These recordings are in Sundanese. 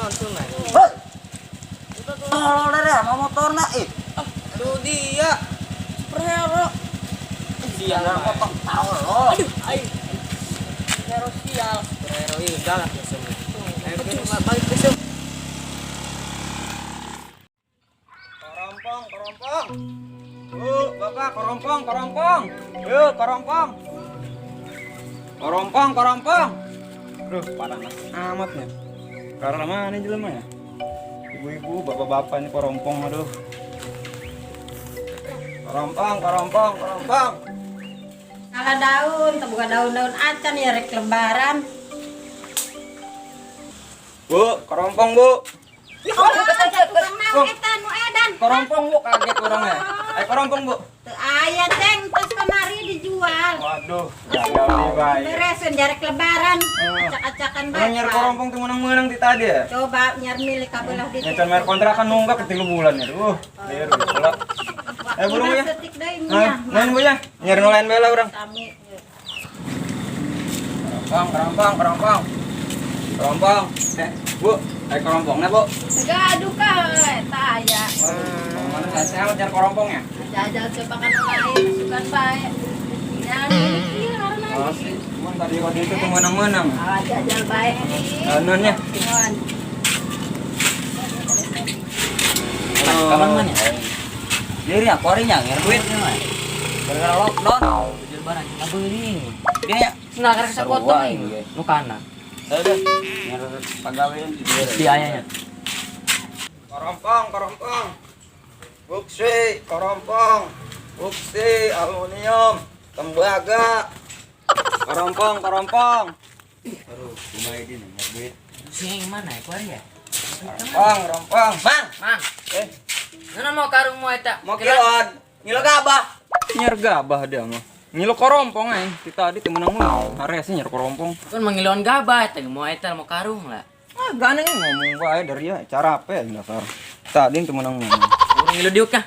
Langsung mah. Hei. Tolol deh, mau motorna ih. Tuh dia. Superhero. Sial potong tolol. Aduh, aing. Superhero sial. Superhero ieu galak ya semua. Ayo kita balik ke sini. Korompong, korompong. Bu, Bapak, korompong, korompong. Yuk, korompong. Korompong, korompong. Duh, parah amatnya. Karena mana jelema ya? Ibu-ibu, bapak-bapak ini korompong, aduh. Korompong, korompong, korompong. Kalau daun, terbuka daun-daun acan ya rek lebaran. Bu, korompong, Bu. Oh, tukang mau eta nu edan. Korompong, Bu, kaget orangnya. Eh, korompong, Bu. Teu aya ceng, terus kemari dijual. Waduh, gagal nih, baik. Beresin jarek lebaran, acak-acakan Orang nyari bae. Korompong tuh menang-menang di tadi ya. Coba nyar milik kabelah di. Ya can bayar kontrakan nunggak ke 3 bulan ya. Liar pula. Eh, burung ya. Setik deui Nah, nya. main Bu ya. Nyari nu lain bela urang. Kami. Kerompong, kerompong, kerompong. Kerompong. Eh, Bu, eh kerompongnya, Bu. Gaduh ka eta aya. Waduh, mana saya sehat nyari kerompongnya? Jajal coba kan lain, masukan bae. Jangan milik ieu karena Oh, sih. Cuman tadi waktu itu tuh menang-menang. ah jajal bae. Nonnya. Nuhun. Kapan mana? Diri ya, korinya nyer duit nih mah. Gara-gara lockdown. Jual barang cina beuring. Dia Nah, karena saya potong Sarua, ini. Nu kana. udah nyer pagawean. Si ayahnya. Korompong, korompong. Buksi, korompong. Buksi, aluminium, tembaga. Korompong, korompong. Aduh, kumaha gini nyer duit. Si yang mana ya? Kuari ya? Korompong, korompong. Mang, Mang, eh, mana mau karung mau eta? mau kiloan. Ngilo gabah. Nyer gabah dia mah. Ngilo korompong eh. Kita tadi temenang mah. Haresnya nyer korompong. Kan mangiloan gabah eta mau eta mau karung lah. Ah, gak aneh ngomong bae dari ya cara apa ya dasar. Tadi temenang mah. Urang ngilo diuk kah?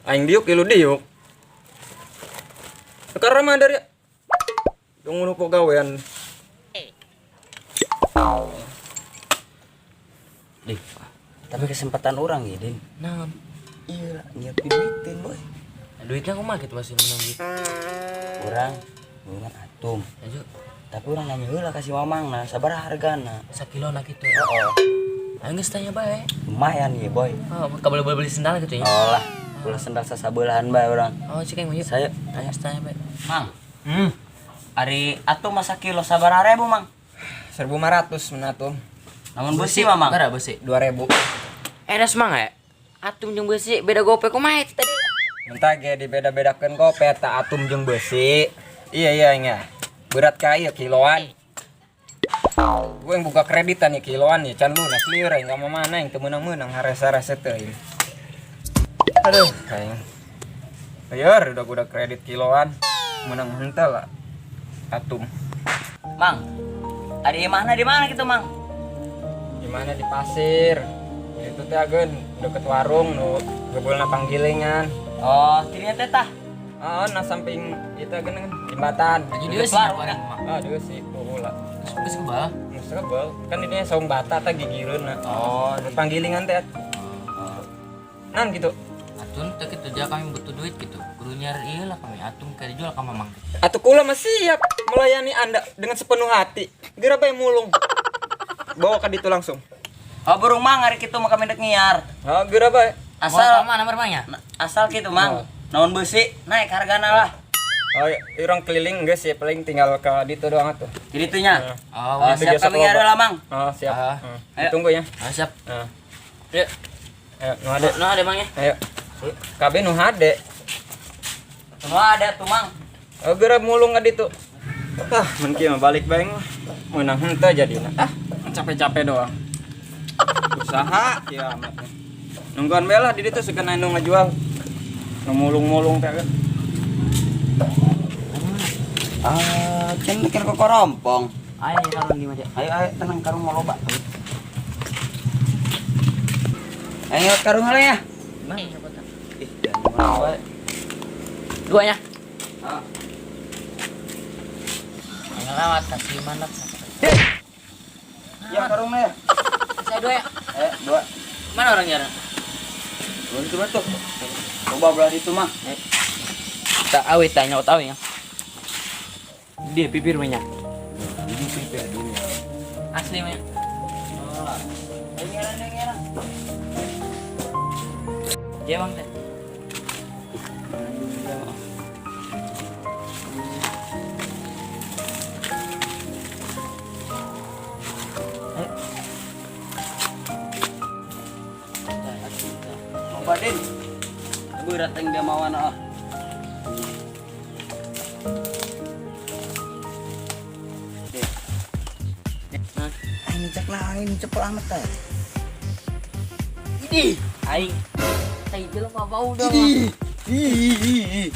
Aing diuk ilu diuk. Sekarang mah dari dong nu gawean. Dih, tapi kesempatan orang ya, Din. Naon? Iya lah, nyiapin duitin, boy. Duitnya kumaha gitu masih menang duit. Orang bukan atom. Ayo, Tapi orang nanya heula ka si Mamang nah, sabar hargana. sakilo nak gitu. Oh, Ayo geus tanya bae. lumayan ya, boy. Oh, kabel boleh beli sendal gitu ya. Oh lah, ulah sendal sasabeulaan bae orang. Oh, cik yang mau yuk. Saya Ayo tanya bae. Mang, ari atom masa kilo sabaraha ribu, Mang? 1500 menatum. Namun besi mah, Mang. Gara besi. 2000. Eh, das mang ya? Atum jeung besi beda gope kumaha itu tadi? Entah ge dibeda-bedakeun kok peta atom jeung besi. Iya iya nya. Berat ka ieu kiloan. Gue yang buka kreditan nih kiloan ya can lunas lieur aing ka mana yang teu meunang-meunang haresa-rese teh aing. Aduh, aing. Lieur udah kredit kiloan. Menang henteu lah. Atom. Mang, ari imahna di mana gitu, Mang? Di mana di pasir. Itu teh ageun deket warung nu gebeulna panggilingan. Oh, tirinya teh tah. Oh, nah samping itu ageun kan jembatan. Jadi Deket besi warung, warung ya? mah. Ah, deui sih heula. Geus kebal. Geus kebal. Kan ini saung bata teh gigireunna. Oh, Panggilingan teh. Nan gitu. Atun teh kitu dia kami butuh duit gitu. Kudu nyari ieu lah kami atum kayak dijual ka mamang. Atuh kula mah siap melayani Anda dengan sepenuh hati. Geura bae mulung. Bawa ka ditu langsung. Oh, burung Mang, ari kitu mah kami dek ngiar. Oh, geura bae. Asal Mau mana nomor Na- asal gitu, Mang. Naon besi naik hargana lah. Oh, iya, orang keliling geus sih paling tinggal ke ditu doang atuh. Jadi itunya. Oh, Oh, siap Besok kami ngiar loba. lah, Mang. Oh, siap. Ah. Ayo. Ditunggu ya. Ah, siap. Nah. Yuk. Ayo, nu hade. Nu ada mang ya? Ayo. Kabeh nu hade. Semua ada tuh, Mang. Oh, geura mulung ka ditu. Ah, mun kieu mah balik bae mah. Meunang henteu jadina. Ah, capek-capek doang. Usaha kiamat. Nungguan bae lah di ditu sugan nu ngajual. Nu mulung-mulung teh kan. Ah, can mikir ke korompong. Ayo ya karung di mana? Ayo, ayo, tenang karung mau loba. Ayo karung heula ya. Mang siapa tah? Ih, jangan mana wae. Duanya. Ah. Ngelawat kasih mana? Ya karungnya ya. Dua ya. Dua. Mana orangnya? Dua itu betul. Coba belah itu mah. Tak awet tanya tahu ya. Dia pipir banyak. Ini pipir dunia. Asli banyak. Dia bang teh. Coba din. Berat yang dia mawan ah. Ini cek lain cepet amat teh. Ini aing. Tai jelema bau dong. Ih.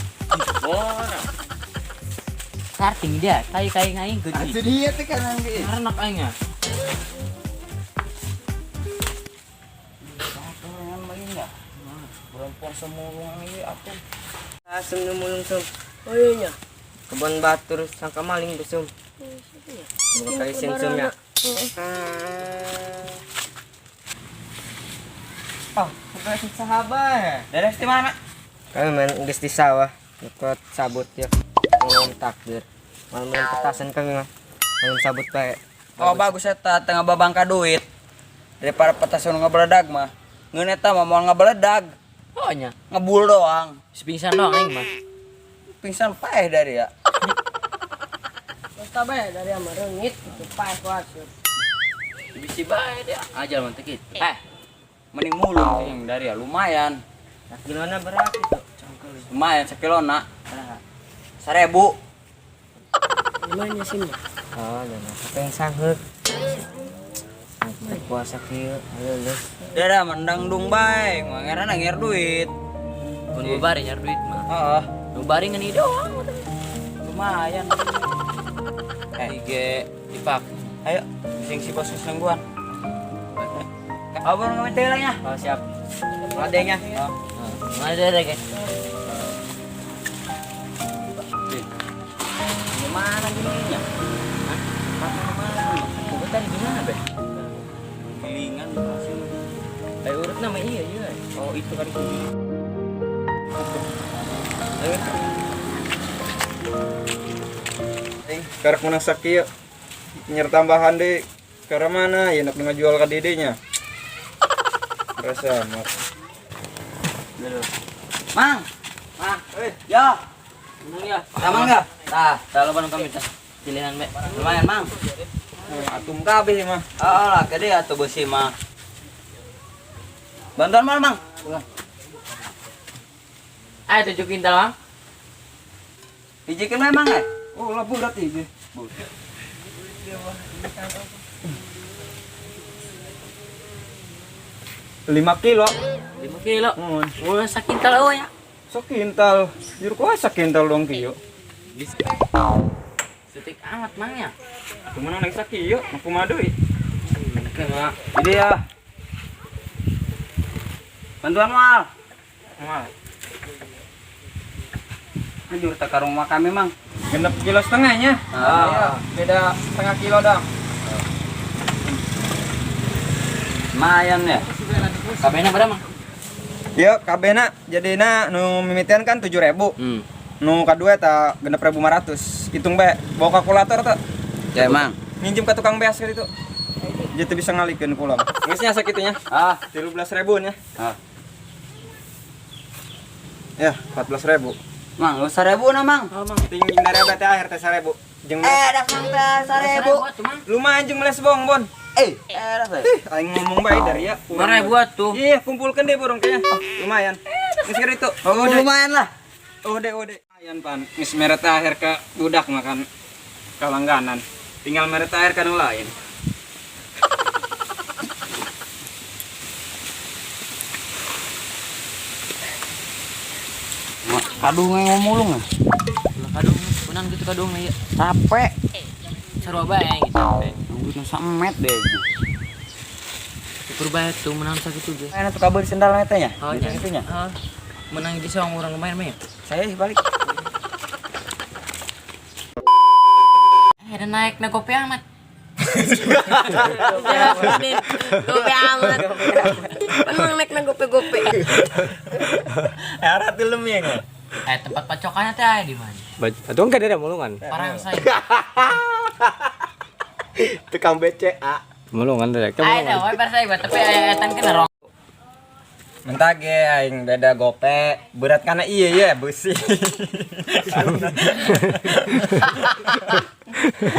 Starting dia, tai kai aing gede. Atuh dia teh kan ge. Karena aing ya. Perempuan semulung ini atuh. Asem nu mulung sum. Oh iya nya. Kebon batur sangka maling besum. Buka kali sum ya. Ah, bukan sahabat. Dari di mana? Kami main geus di sawah, ikut sabut ya. Malam takbir. Malam main petasan kami mah. Malam sabut bae. Oh bagus eta tengah babangka duit. Daripada petasan ngabeledag mah. Ngeun eta mah moal ngabeledag. Oh nya. Ngebul doang. Pingsan doang aing mah. Pingsan paeh dari ya. Basta bae dari ama reungit itu paeh kuat. Bisi bae dia. Aja mah teh kitu. Mending mulung sih yang dari ya lumayan. Gimana berat itu? Lumayan sekilona. 1000. Gimana sih mah? Oh, jangan. Apa yang sanggup? Puasa kieu, leuleus. Dadah mendang dung bae, ngeran nger duit. Mun bubari nyar duit mah. Heeh, Bubari ngan ieu doang. lumayan. IG dipak. Ayo, sing si bos nungguan. Abang ngeminta lang ya. Oh, siap. Adenya. Oh. Mana ada guys? Gimana gininya? Hah? Mana? Gua tadi gimana, Be? Gilingan masih. Ayo urut nama iya iya. Oh, itu kan itu. Karek menang sakieu. Nyer tambahan deh. Karena mana ya nak jual ke dedenya. Rasa amat. Mang. Mang, ya. Menang ya. Sama enggak? Tah, Kalau kami tah. Pilihan, Be. lumayan, Mang. Atum kabeh mah. Oh lah, gede atuh beusi mah. Bantuan mal, Mang. Ulah. Ayo 7 kintal, Mang. Hijikeun memang eh. Oh, lah berat iki. Lima kilo. 5 kilo. Mun. Wah, sakintal euy ya. Sakintal. Jur kuah sakintal dong kieu. Setik amat, Mang ya. Aku menang lagi sakieu, aku mah deui. Oke, Mak. Jadi ya. Bantuan mal. Mal. Anjur tak ke rumah kami, Mang. 6,5 kilo nya. Ah. Beda setengah kilo dong. Lumayan ya. Kabehna berapa, Mang? Yo, kabehna jadina nu mimitian kan 7.000. Nu kadua eta 6.500. Hitung bae, bawa kalkulator tuh. Ya, Mang. Minjem ke tukang beas gitu. Jadi bisa ngalikeun pulang. Geus nya sakitunya. Ah, 13.000 nya. ah. Ya, 14.000. Mang, lu 1.000 na, Mang. Oh, Mang. Tinggi dari teh akhir teh 1.000. Jeung Dah Mang teh 1.000. Tuh, Mang. lumayan jeung meles bongbon. Dah teh. Ih, aing ngomong bae dari ya. 5.000 atuh. Iya, kumpulkan deh borong kayaknya. Lumayan. Geus itu. Oh, lumayan lah. Ode ode. Lumayan pan. Geus meret akhir ke budak makan kalangganan. Tinggal meret akhir ka nu lain. Kadung yang ngomong Lah kadung, kunan gitu kadung ieu. Capek. Sarua bae aing capek. Nunggu nu samet deh. Ukur bae tuh menang sakitu ge. Enak tuh kabur sendal eta nya. Oh, nya. Gitu nya. Heeh. Menang di sawang urang lumayan mah ya. Saya balik. Ada naik na kopi amat. Jawab din. Gope amat. Pan mang naik na gope-gope. Era film ya nggak? Eh, tempat pacokannya teh aya di mana? Atuh kan ada mulungan. Parang saya. Tukang BCA. Mulungan teh. Aya dah, we parang saya tapi aya etan kena rong. Mentah ge aing beda gope, berat karena iya ya besi.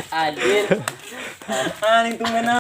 Anjir. Anjing tuh mana?